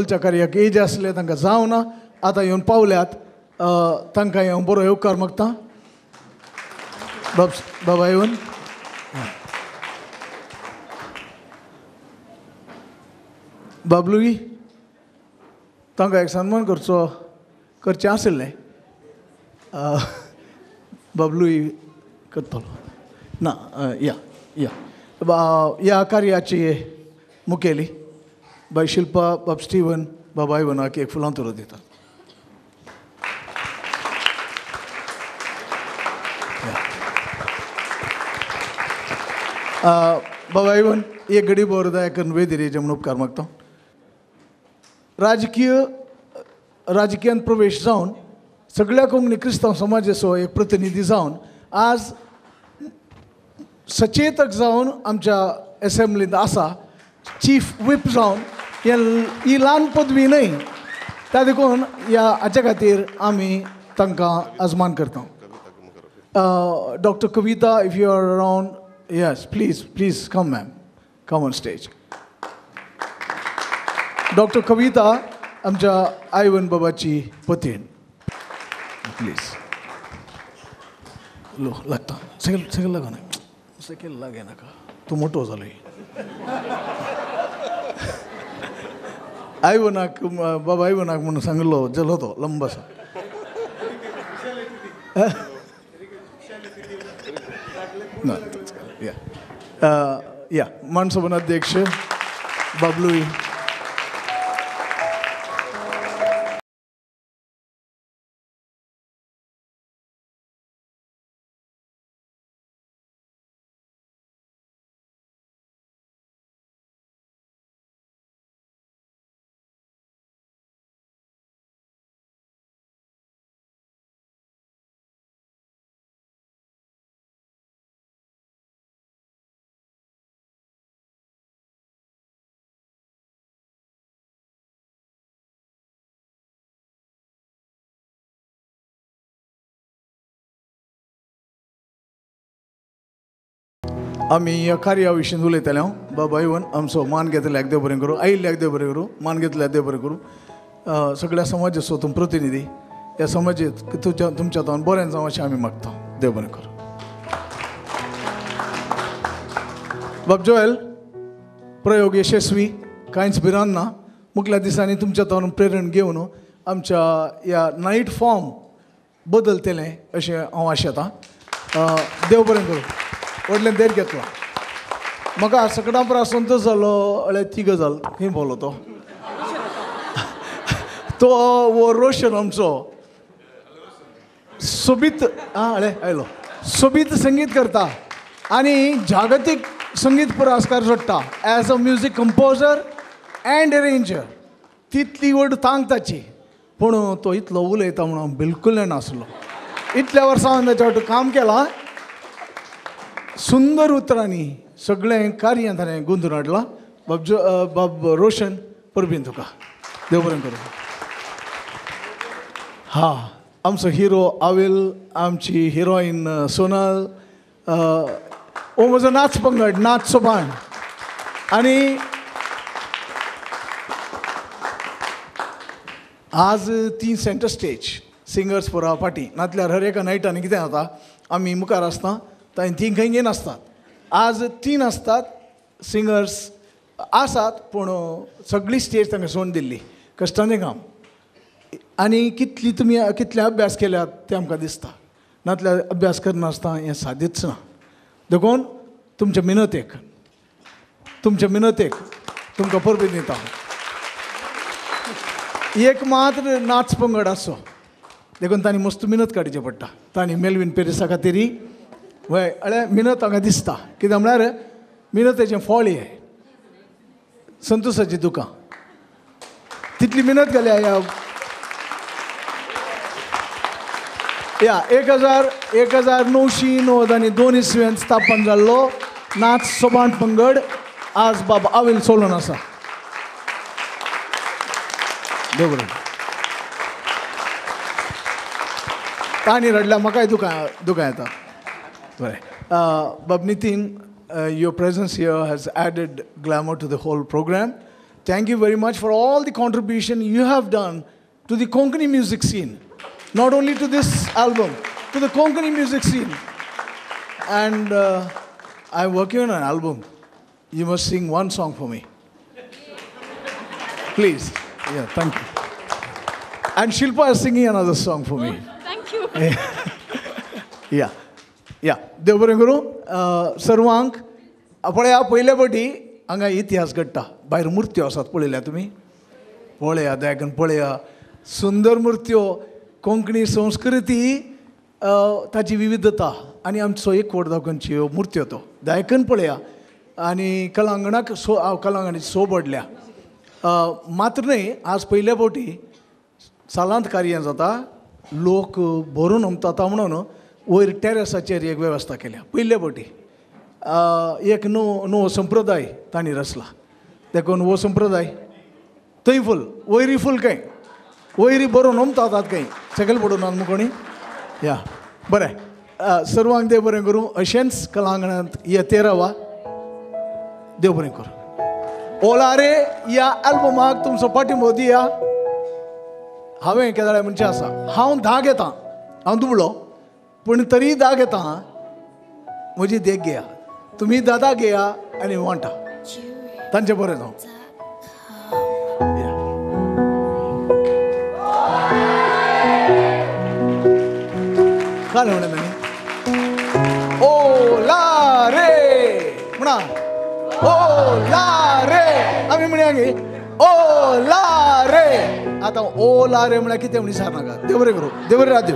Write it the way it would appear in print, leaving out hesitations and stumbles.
कार्याक एज आसले तांकां जावना आतां येवन पावल्यात तांकां हांव बरो येवकार मागता. बाबा येवन बाबलुई तांकां एक सन्मान करचो करचें आशिल्लें. बाबलुई करतलो ना. या या ह्या कार्याची मुखेली बाय शिल्पा, बाब स्टीवन, बाबा आयवनाक एक फुलां तुरो दितात. बाबा आयवन एक घडी बोर दया करून वेदीर येवचें म्हूण उपकार मागता. राजकीयांत प्रवेश जावन सगळ्या कोंकणी क्रिस्तांव समाजाचो एक प्रतिनिधी जावन आज सचेतक जावन आमच्या एसेंब्लींत आसा, चीफ व्हीप जावन. ही ल्हान पदवी न्हय, त्या देखून ह्या हाच्या खातीर आमी तांकां अजमान करता. Doctor Kavita, if you are around, yes, please please come ma'am, come on stage. Doctor Kavita आमच्या आयवन बाबाची पतीण, प्लीज. लो लागता सकयल सकयल लागना, सकयल लागे नाका, तूं मोटो जालो. आयवनाक बाबा आयवनाक म्हणून सांगलो जलो तो लंब आसा. ना या या मानसभा अध्यक्ष बाबलुई. आमी ह्या कार्या विशीं उलयताले. हांव बाबा आयवन आमचो मान घेतल्याक देव बरें करूं, आयिल्ल्याक देव बरें करूं, मान घेतल्याक देव बरें करूं. सगळ्या समाजाचो तूं प्रतिनिधी, ह्या समाजेत तुज्या तुमच्या तावन बरें जावं अशें आमी मागता. देव बरें करूं. बाब जोएल, प्रयोग यशस्वी, कांयच भिरांत ना. मुखल्या दिसांनी तुमच्या तावन प्रेरण घेवन आमच्या ह्या नायट फॉर्म बदलतलें अशें हांव आशेतां. देव बरें करूं. व्हडलें देर घेतला म्हाका सकडां परस संतोश जालो. अळे ती गजाल खंय पावलो तो तो वो रोशन आमचो सोबीत आं अळे आयलो, सोबीत संगीत करता आनी जागतीक संगीत पुरस्कार जोडटा as a music composer and arranger. तितली व्हड तांक ताची, पूण तो इतलो उलयता म्हणून हांव बिलकूल नासलो. इतल्या वर्सां हांवें ताच्या वाटेन काम केलां. सुंदर उतरांनी सगळें कार्य ताणें गुंतून हाडलां. बाब बाब रोशन, परबीन तुका, देव बरें करूं. हा, आमचो हिरो आविल, आमची हिरोईन सोनल, ओ म्हजो नाच पंगड नाच सोबाण, आनी आज तीन सेंटर स्टेज सिंगर्स for फाटीं नातल्यार हर एका नायटांनी कितें जाता, आमी मुखार आसता तांणी तीं खंय नासतात. आज तीन आसतात सिंगर्स आसात, पूण सगळी स्टेज तांकां सोडून दिल्ली. कश्टांचें काम आनी कितली तुमी कितले अभ्यास केल्यात तें आमकां दिसता. नातल्यार अभ्यास करनासतना हें सादीच ना. देखून तुमच्या मिनतेक, तुमच्या मिनतेक तुमकां परबी दिता. एक मात्र नाच पंगड आसचो, देखून तांणी मस्त मिनत काडची पडटा. तांणी मेलवीन पेरिसा खातीर वय अळे मिनत हांगा दिसता. कित्याक म्हळ्यार मिनतेचें फळ हें संतोषाची दुकां. तितली मिनत घाल्या ह्या ह्या 1992 इसवेंत स्थापन जाल्लो नाच सोबाण पंगड आज बाब आविल सोलून आसा. बरोबर तांणी रडल्या, म्हाकाय दुकां दुकां येता. बरें बाब Nitin, your presence here has added glamour to the whole program. Thank you very much for all the contribution you have done to the Konkani music scene. Not only to this album, to the Konkani music scene. And I'm working on an album. You must sing one song for me. Please. Yeah, thank you. And Shilpa is singing another song for me. Oh, thank you. Yeah. Yeah. देव बरें करूं सर्वांक. पळया पयले फावटी हांगा इतिहास घडटा. भायर मुर्त्यो आसात पळयल्या तुमी, पळया दयाकन पळया, सुंदर मुर्त्यो. कोंकणी संस्कृती ताची विविधता आनी आमचो एकवट दाखोवची ह्यो मुर्त्यो तो दयाकन पळया. आनी कलांगणाक सो कलांगणाची सो पडल्या. मात्र न्हय, आज पयले फावटी सालांत कार्य जाता, लोक भरून उमता म्हणून वयर टेरसाचेर एक वेवस्था केल्या. पयले फावटी एक न्हू नवो संप्रदाय तांणी रचला. देखून हो संप्रदाय थंय फूल वयरी फूल खंय वयरी भरून उमतात खंय सकयल पडून मू कोणी. या बरें, सर्वांक देव बरें करूं. अशेंच कलांगणांत येते रावा. देव बरें करूं. ओला रे ह्या एल्बमाक तुमचो पाठिंबो दिया. हांवें केदाळे म्हणचें आसा, हांव धाग येता, हांव दुबळो पूण तरी दाग येता. म्हजी देख घेया तुमी, दादा घेया आनी वांटा तांचें बरें जावं. काय म्हणलें तांणी? ओला रे म्हणा, ओला रे. आमी म्हणया गे ओला रे. आतां ओला रे म्हळ्यार कितें म्हण विचार नाका. देव बरें करूं, देव बरें राव.